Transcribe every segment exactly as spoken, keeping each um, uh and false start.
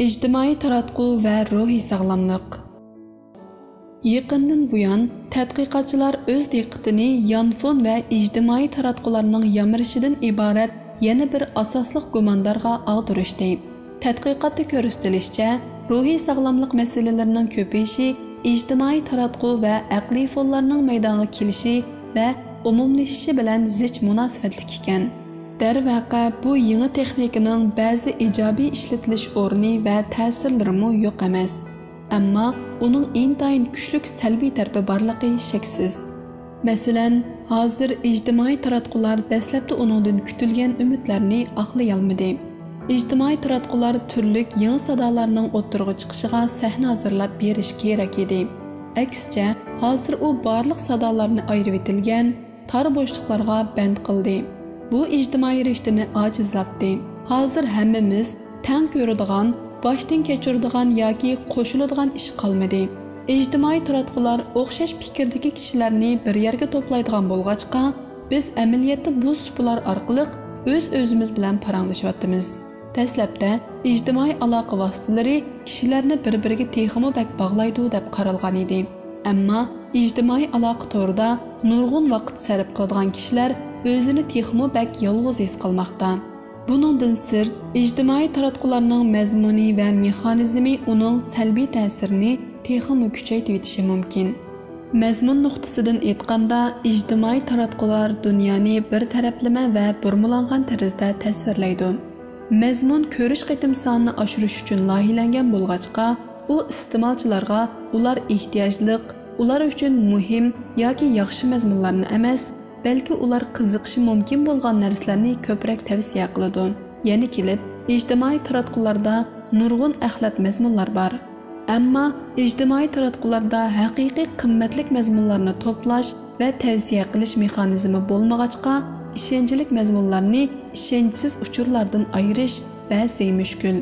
ئىجتىمائىي تاراتقۇ ۋە روھىي ساغلاملىق. يېقىندىن بۇيان، تەتقىقاتچىلار ئۆز دىققىتىنى يانفون ۋە ئىجتىمائىي تاراتقۇلارنىڭ يامرىشىدىن ئىبارەت يەنە بىر ئاساسلىق گۇماندارغا ئاغدۇرۇشتى. تەتقىقاتتا كۆرسىتىلىشىچە، روھىي ساغلاملىق مەسىلىلىرىنىڭ كۆپىيىشى ئىجتىمائىي تاراتقۇ ۋە ئەقلىي فونلارنىڭ مەيدانغا كېلىشى ۋە ئومۇملىشىشى بىلەن زىچ مۇناسىۋەتلىك ئىكەن. دەرۋەقە، بۇ يېڭى تېخنىكىنىڭ بەزى ئىجابىي ئىشلىتىلىش ئورنى ۋە تەسىرلىرىمۇ يوق ئەمەس. ئەمما ئۇنىڭ ئىنتايىن كۈچلۈك سەلبىي تەرىپى بارلىقى شەكسىز. مەسىلەن، ھازىر ئىجتىمائىي تاراتقۇلار دەسلەپتە ئۇنىڭدىن كۈتۈلگەن ئۈمىدلەرنى ئاقلىيالمىدى. ئىجتىمائىي تاراتقۇلار تۈرلۈك يېڭى سادالارنىڭ ئوتتۇرىغا چىقىشىغا سەھنە ھازىرلاپ بېرىش كېرەك ئىدى. ئەكسىچە، ھازىر ئۇ بارلىق سادالارنى ئايرىۋېتىلگەن تار بوشلۇقلارغا بەند قىلدى. بۇ ئىجتىمائىي رىشتىنى ئاجىزلاتتى. ھازىر ھەممىمىز تەڭ كۆرىدىغان، باشتىن كەچۈرىدىغان ياكى قوشۇلىدىغان ئىش قالمىدى. ئىجتىمائىي تاراتقۇلار ئوخشاش پىكىردىكى كىشىلەرنى بىر يەرگە توپلايدىغان بولغاچقا، بىز ئەمەلىيەتتە بۇ سۇپىلار ئارقىلىق ئۆز-ئۆزىمىز بىلەن پاراڭلىشىۋاتىمىز. دەسلەپتە ئىجتىمائىي ئالاقە ۋاسىتىلىرى كىشىلەرنى بىر-بىرىگە تېخىمۇ بەك باغلايدۇ دەپ قارالغان ئىدى. ئەمما ئىجتىمائىي ئالاقە تورىدا نۇرغۇن ۋاقىت سەرپ قىلىدىغان كىشىلەر ئۆزىنى تېخىمۇ بەك يالغۇز ھېس قىلماقتا. بۇنىڭدىن سىرت، ئىجتىمائىي تاراتقۇلارنىڭ مەزمۇنى ۋە مېخانىزمى ئۇنىڭ سەلبىي تەسىرىنى تېخىمۇ كۈچەيتىۋېتىشى مۇمكىن. مەزمۇن نۇقتىسىدىن ئېيتقاندا، ئىجتىمائىي تاراتقۇلار دۇنيانى بىر تەرەپلىمە ۋە بۇرمىلانغان تەرزدە تەسۋىرلەيدۇ. مەزمۇن كۆرۈش قېتىم سانىنى ئاشۇرۇش ئۈچۈن لايىھەلەنگەن بولغاچقا، ئۇ ئىستېمالچىلارغا ئۇلار ئېھتىياجلىق، ئۇلار ئۈچۈن مۇھىم ياكى ياخشى مەزمۇنلارنى ئەمەس، بەلكى ئۇلار قىزىقىشى مۇمكىن بولغان نەرسىلەرنى كۆپرەك تەۋسىيە قىلىدۇ. يەنە كېلىپ، ئىجتىمائىي تاراتقۇلاردا نۇرغۇن ئەخلەت مەزمۇنلار بار. ئەمما ئىجتىمائىي تاراتقۇلاردا ھەقىقىي قىممەتلىك مەزمۇنلارنى توپلاش ۋە تەۋسىيە قىلىش مېخانىزمى بولمىغاچقا، ئىشەنچلىك مەزمۇنلارنى ئىشەنچسىز ئۇچۇرلاردىن ئايرىش بەزى مۈشكۈل.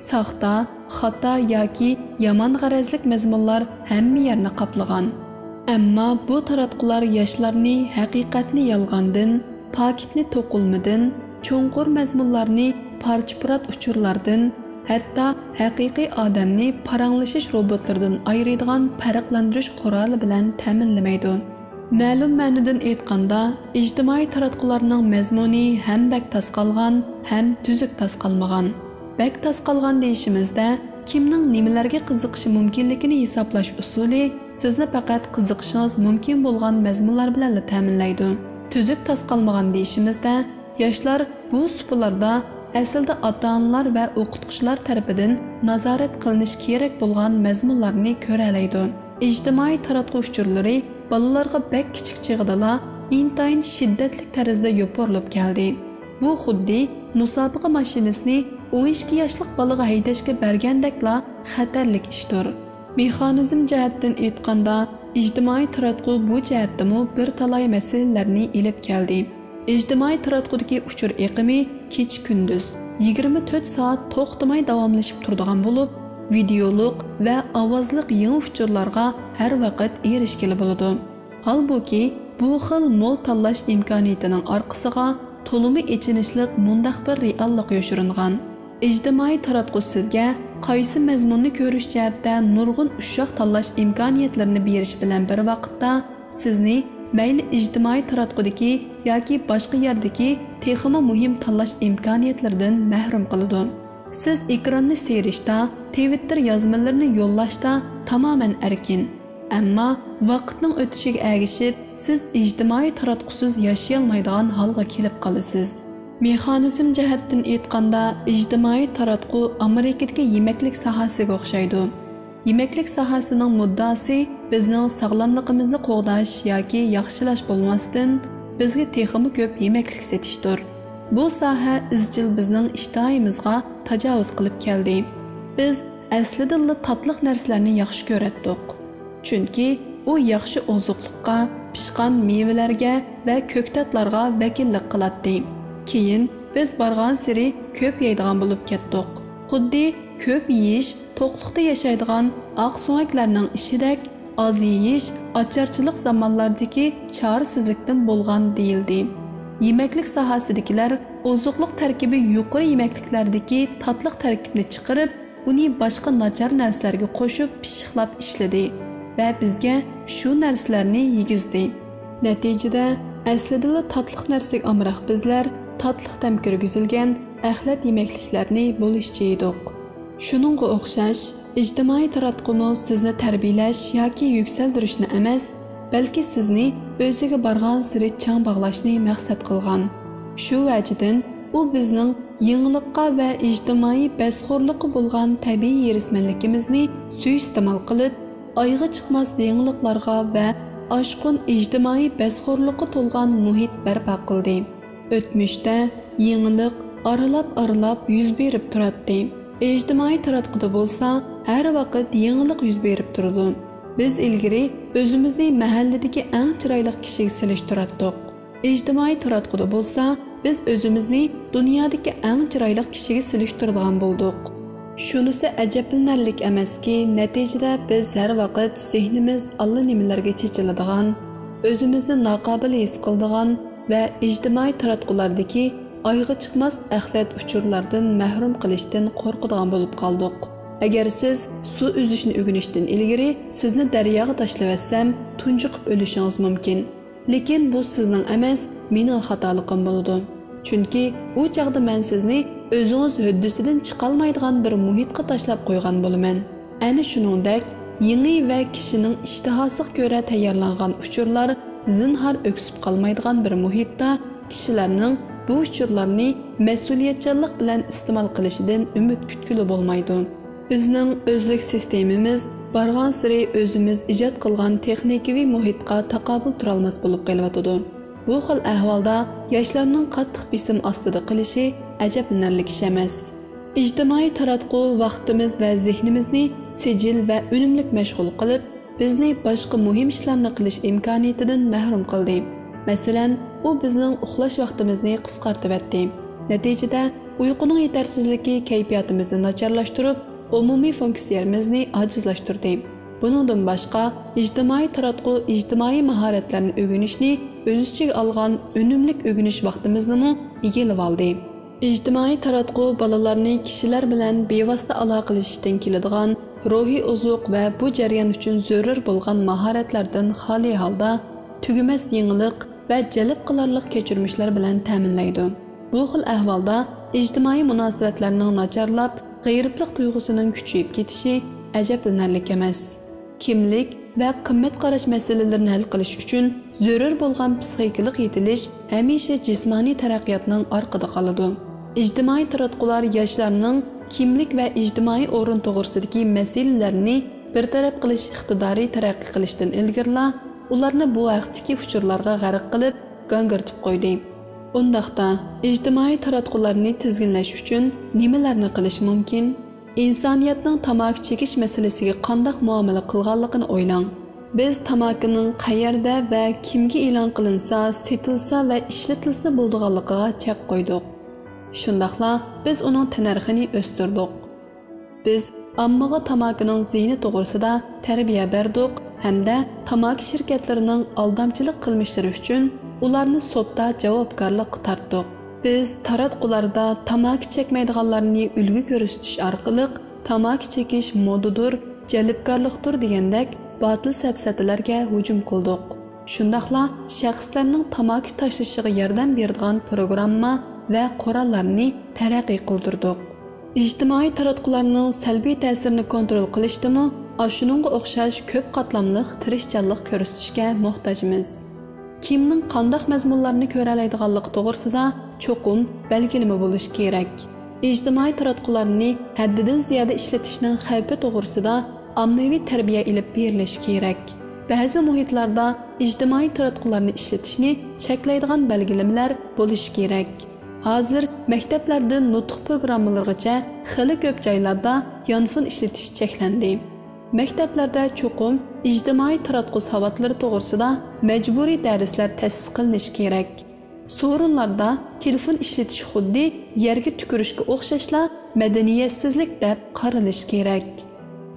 ساختا، خاتا ياكى يامان غەرەزلىك مەزمۇنلار ھەممە يەرنى قاپلىغان. ئەمما بۇ تاراتقۇلار ياشلارنى ھەقىقەتنى يالغاندىن، پاكىتنى توقۇلمىدىن، چوڭقۇر مەزمۇنلارنى پارچە-پۇرات ئۇچۇرلاردىن، ھەتتا ھەقىقىي ئادەمنى پاراڭلىشىش روبوتلىرىدىن ئايرىيدىغان پەرقلەندۈرۈش قورالى بىلەن تەمىنلىمەيدۇ. مەلۇم مەنىدىن ئېيتقاندا، ئىجتىمائىي تاراتقۇلارنىڭ مەزمۇنى ھەم بەك تاس قالغان، ھەم تۈزۈك تاس قالمىغان. بەك تاس قالغان دېيىشىمىزدە، كىمنىڭ نېمىلەرگە قىزىقىشى مۇمكىنلىكىنى ھېسابلاش ئۇسۇلى سىزنى پەقەت قىزىقىشىڭىز مۇمكىن بولغان مەزمۇنلار بىلەنلا تەمىنلەيدۇ. تۈزۈك تاس قالمىغان دېيىشىمىزدە، ياشلار بۇ سۇپىلاردا ئەسلىدە ئاتا-ئانىلار ۋە ئوقۇتقۇچىلار تەرىپىدىن نازارەت قىلىنىشى كېرەك بولغان مەزمۇنلارنى كۆرەلەيدۇ. ئىجتىمائىي تاراتقۇ ئۇچۇرلىرى بالىلارغا بەك كىچىك چېغىدىلا ئىنتايىن شىددەتلىك تەرزدە يوپۇرۇلۇپ كەلدى. بۇ خۇددى مۇسابىقە ماشىنىسىنى ئون ئىككى ياشلىق بالىغا ھەيدەشكە بەرگەندەكلا خەتەرلىك ئىشتۇر. مېخانىزم جەھەتتىن ئېيتقاندا، ئىجتىمائىي تاراتقۇ بۇ جەھەتتىمۇ بىر تالاي مەسىلىلەرنى ئېلىپ كەلدى. ئىجتىمائىي تاراتقۇدىكى ئۇچۇر ئېقىمى كېچە-كۈندۈز، يىگىرمە تۆت سائەت توختىماي داۋاملىشىپ تۇرىدىغان بولۇپ، ۋىدېئولۇق ۋە ئاۋازلىق يېڭى ئۇچۇرلارغا ھەر ۋاقىت ئېرىشكىلى بولىدۇ. ھالبۇكى، بۇ خىل مول تاللاش ئىمكانىيىتىنىڭ ئارقىسىغا تولىمۇ ئېچىنىشلىق مۇنداق بىر رېئاللىق يوشۇرۇنغان. ئىجتىمائىي تاراتقۇ سىزگە قايسى مەزمۇننى كۆرۈش جەھەتتە نۇرغۇن ئۇششاق تاللاش ئىمكانىيەتلىرىنى بېرىش بىلەن بىر ۋاقىتتا، سىزنى مەيلى ئىجتىمائىي تاراتقۇدىكى ياكى باشقا يەردىكى تېخىمۇ مۇھىم تاللاش ئىمكانىيەتلىرىدىن مەھرۇم قىلىدۇ. سىز ئېكراننى سىيرىشتا، تىۋىتتېر يازمىلىرىنى يوللاشتا تامامەن ئەركىن. ئەمما ۋاقىتنىڭ ئۆتۈشىگە ئەگىشىپ، سىز ئىجتىمائىي تاراتقۇسىز ياشىيالمايدىغان ھالغا كېلىپ قالىسىز. مېخانىزم جەھەتتىن ئېيتقاندا، ئىجتىمائىي تاراتقۇ ئامېرىكىدىكى يېمەكلىك ساھەسىگە ئوخشايدۇ. يېمەكلىك ساھەسىنىڭ مۇددىئاسى بىزنىڭ ساغلاملىقىمىزنى قوغداش ياكى ياخشىلاش بولماستىن، بىزگە تېخىمۇ كۆپ يېمەكلىك سېتىشتۇر. بۇ ساھە ئىزچىل بىزنىڭ ئىشتىھايىمىزغا تاجاۋۇز قىلىپ كەلدى. بىز ئەسلىدىنلا تاتلىق نەرسىلەرنى ياخشى كۆرەتتۇق. چۈنكى ئۇ ياخشى ئوزۇقلۇققا، پىشقان مېۋىلەرگە ۋە كۆكتاتلارغا ۋەكىللىك قىلاتتى. كېيىن بىز بارغانسېرى كۆپ يەيدىغان بولۇپ كەتتۇق. خۇددى كۆپ يېيىش توقلۇقتا ياشايدىغان ئاق سۆڭەكلەرنىڭ ئىشىدەك، ئاز يېيىش ئاچارچىلىق زامانلاردىكى چارىسىزلىكتىن بولغان دېيىلدى. يېمەكلىك ساھەسىدىكىلەر ئوزۇقلۇق تەركىبى يۇقىرى يېمەكلىكلەردىكى تاتلىق تەركىبنى چىقىرىپ، ئۇنى باشقا ناچار نەرسىلەرگە قوشۇپ پىششىقلاپ ئىشلىدى ۋە بىزگە شۇ نەرسىلەرنى يېگۈزدى. نەتىجىدە، ئەسلىدىلا تاتلىق نەرسىگە ئامراق بىزلەر تاتلىق تەم كىرگۈزۈلگەن ئەخلەت يېمەكلىكلەرنى بولۇشىچە يېدۇق. شۇنىڭغا ئوخشاش، ئىجتىمائىي تاراتقۇمۇ سىزنى تەربىيەلەش ياكى يۈكسەلدۈرۈشنى ئەمەس، بەلكى سىزنى ئۆزىگە بارغانسېرى چىڭ باغلاشنى مەقسەت قىلغان. شۇ ۋەجىدىن ئۇ بىزنىڭ يېڭىلىققا ۋە ئىجتىمائىي بەسخورلۇققا بولغان تەبىئىي ھېرىسمەنلىكىمىزنى سۇيىئىستېمال قىلىپ، ئايىغى چىقماس يېڭىلىقلارغا ۋە ئاشقۇن ئىجتىمائىي بەسخورلۇققا تولغان مۇھىت بەرپا قىلدى. ئۆتمۈشتە يېڭىلىق ئارىلاپ-ئارىلاپ يۈز بېرىپ تۇراتتى. ئىجتىمائىي تاراتقۇدا بولسا ھەر ۋاقىت يېڭىلىق يۈز بېرىپ تۇرىدۇ. بىز ئىلگىرى ئۆزىمىزنى مەھەللىدىكى ئەڭ چىرايلىق كىشىگە سېلىشتۇراتتۇق. ئىجتىمائىي تاراتقۇدا بولسا بىز ئۆزىمىزنى دۇنيادىكى ئەڭ چىرايلىق كىشىگە سېلىشتۇرىدىغان بولدۇق. شۇنىسى ئەجەبلىنەرلىك ئەمەسكى، نەتىجىدە بىز ھەر ۋاقىت زېھنىمىز ئاللىنېمىلەرگە چېچىلىدىغان، ئۆزىمىزنى ناقابىل ھېس قىلىدىغان ۋە ئىجتىمائىي تاراتقۇلاردىكى ئايىغى چىقماس ئەخلەت ئۇچۇرلاردىن مەھرۇم قېلىشتىن قورقىدىغان بولۇپ قالدۇق. ئەگەر سىز سۇ ئۈزۈشنى ئۆگىنىشتىن ئىلگىرى سىزنى دەرياغا تاشلىۋەتسەم، تۇنجۇقۇپ ئۆلۈشىڭىز مۇمكىن. لېكىن بۇ سىزنىڭ ئەمەس، مېنىڭ خاتالىقىم بولىدۇ. چۈنكى ئۇ چاغدا مەن سىزنى ئۆزىڭىز ھۆددىسىدىن چىقالمايدىغان بىر مۇھىتقا تاشلاپ قويغان بولىمەن. ئەنە شۇنىڭدەك، يېڭى ۋە كىشىنىڭ ئىشتىھاسىغا كۆرە تەييارلانغان ئۇچۇرلار زىنھار ئۆكسۈپ قالمايدىغان بىر مۇھىتتا كىشىلەرنىڭ بۇ ئۇچۇرلارنى مەسئۇلىيەتچانلىق بىلەن ئىستېمال قىلىشىدىن ئۈمىد كۈتكىلى بولمايدۇ. بىزنىڭ ئۆزلۈك سىستېمىمىز بارغانسېرى ئۆزىمىز ئىجاد قىلغان تېخنىكىۋى مۇھىتقا تاقابىل تۇرالماس بولۇپ قېلىۋاتىدۇ. بۇ خىل ئەھۋالدا ياشلارنىڭ قاتتىق بېسىم ئاستىدا قېلىشى ئەجەبلىنەرلىك ئىش ئەمەس. ئىجتىمائىي تاراتقۇ ۋاقتىمىز ۋە زېھنىمىزنى سىجىل ۋە ئۈنۈملۈك مەشغۇل قىلىپ، بىزنى باشقا مۇھىم ئىشلارنى قىلىش ئىمكانىيىتىدىن مەھرۇم قىلدى. مەسىلەن، ئۇ بىزنىڭ ئۇخلاش ۋاقتىمىزنى قىسقارتىۋەتتى. نەتىجىدە، ئۇيقۇنىڭ يېتەرسىزلىكى كەيپىياتىمىزنى ناچارلاشتۇرۇپ، ئومۇمىي فۇنكسىيەمىزنى ئاجىزلاشتۇردى. بۇنىڭدىن باشقا، ئىجتىمائىي تاراتقۇ ئىجتىمائىي ماھارەتلەرنى ئۆگىنىشنى ئۆز ئىچىگە ئالغان ئۈنۈملۈك ئۆگىنىش ۋاقتىمىزنىمۇ ئىگىلىۋالدى. ئىجتىمائىي تاراتقۇ بالىلارنى كىشىلەر بىلەن بىۋاسىتە ئالاقىلىشىشتىن كېلىدىغان روھىي ئوزۇق ۋە بۇ جەريان ئۈچۈن زۆرۈر بولغان ماھارەتلەردىن خالىي ھالدا تۈگىمەس يېڭىلىق ۋە جەلپ قىلارلىق كەچۈرمىشلەر بىلەن تەمىنلەيدۇ. بۇ خىل ئەھۋالدا ئىجتىمائىي مۇناسىۋەتلەرنىڭ ناچارلاپ، غېرىبلىق تۇيغۇسىنىڭ كۈچىيىپ كېتىشى ئەجەبلىنەرلىك ئەمەس. كىملىك ۋە قىممەت قاراش مەسىلىلىرىنى ھەل قىلىش ئۈچۈن زۆرۈر بولغان پسىخىكىلىق يېتىلىش ھەمىشە جىسمانىي تەرەققىياتنىڭ ئارقىدا قالىدۇ. ئىجتىمائىي تاراتقۇلار ياشلارنىڭ كىملىك ۋە ئىجتىمائىي ئورۇن توغرىسىدىكى مەسىلىلەرنى بىر تەرەپ قىلىش ئىقتىدارى تەرەققىي قىلىشتىن ئىلگىرىلا، ئۇلارنى بۇ ھەقتىكى ئۇچۇرلارغا غەرق قىلىپ، گاڭگىرىتىپ قويدى. ئۇنداقتا، ئىجتىمائىي تاراتقۇلارنى تىزگىنلەش ئۈچۈن نېمىلەرنى قىلىش مۇمكىن؟ ئىنسانىيەتنىڭ تاماكا چېكىش مەسىلىسىگە قانداق مۇئامىلە قىلغانلىقىنى ئويلاڭ. بىز تاماكىنىڭ قەيەردە ۋە كىمگە ئېلان قىلىنسا، سېتىلسا ۋە ئىشلىتىلسە بولىدىغانلىقىغا چەك قويدۇق. شۇنداقلا بىز ئۇنىڭ تەننەرخىنى ئۆستۈردۇق. بىز ئاممىغا تاماكىنىڭ زىيىنى توغرىسىدا تەربىيە بەردۇق ھەمدە تاماكا شىركەتلىرىنىڭ ئالدامچىلىق قىلمىشلىرى ئۈچۈن ئۇلارنى سوتتا جاۋابكارلىققا تارتتۇق. بىز تاراتقۇلاردا تاماكا چەكمەيدىغانلارنى ئۈلگە كۆرسىتىش ئارقىلىق تاماكا چېكىش مودىدۇر، جەلپكارلىقتۇر دېگەندەك باتىل سەپسەتىلەرگە ھۇجۇم قىلدۇق. شۇنداقلا شەخسلەرنىڭ تاماكا تاشلىشىغا ياردەم بېرىدىغان پروگرامما ۋە قوراللارنى تەرەققىي قىلدۇردۇق. ئىجتىمائىي تاراتقۇلارنىڭ سەلبىي تەسىرىنى كونترول قىلىشتىمۇ ئاشۇنىڭغا ئوخشاش كۆپ قاتلاملىق تىرىشچانلىق كۆرسىتىشكە موھتاجمىز. كىمنىڭ قانداق مەزمۇنلارنى كۆرەلەيدىغانلىقى توغرىسىدا چوقۇم بەلگىلىمە بولۇشى كېرەك. ئىجتىمائىي تاراتقۇلارنى ھەددىدىن زىيادە ئىشلىتىشنىڭ خەۋپى توغرىسىدا ئاممىۋى تەربىيە ئېلىپ بېرىلىشى كېرەك. بەزى مۇھىتلاردا ئىجتىمائىي تاراتقۇلارنى ئىشلىتىشنى چەكلەيدىغان بەلگىلىمىلەر بولۇشى كېرەك. ھازىر مەكتەپلەردىن نۇتۇق پروگراممىلىرىغىچە خېلى كۆپ جايلاردا يانفون ئىشلىتىش چەكلەندى. مەكتەپلەردە چوقۇم ئىجتىمائىي تاراتقۇ ساۋاتلىرى توغرىسىدا مەجبۇرىي دەرسلەر تەسىس قىلىنىشى كېرەك. سورۇنلاردا تېلېفون ئىشلىتىش خۇددى يەرگە تۈكۈرۈشكە ئوخشاشلا مەدەنىيەتسىزلىك دەپ قارىلىشى كېرەك.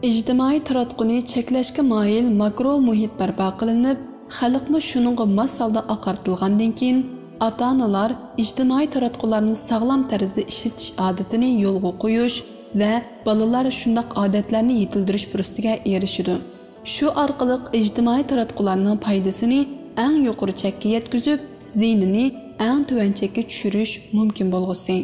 ئىجتىمائىي تاراتقۇنى چەكلەشكە مايىل ماكرو مۇھىت بەرپا قىلىنىپ، خەلقمۇ شۇنىڭغا ماس ھالدا ئاقارتىلغاندىن كېيىن، ئاتا-ئانىلار ئىجتىمائىي تاراتقۇلارنى ساغلام تەرزدە ئىشلىتىش ئادىتىنى يولغا قويۇش، ۋە بالىلار شۇنداق ئادەتلەرنى يېتىلدۈرۈش پۇرسىتىگە ئېرىشىدۇ. شۇ ئارقىلىق ئىجتىمائىي تاراتقۇلارنىڭ پايدىسىنى ئەڭ يۇقىرى چەككە يەتكۈزۈپ، زىيىنىنى ئەڭ تۆۋەن چەككە چۈشۈرۈش مۇمكىن بولغۇسى.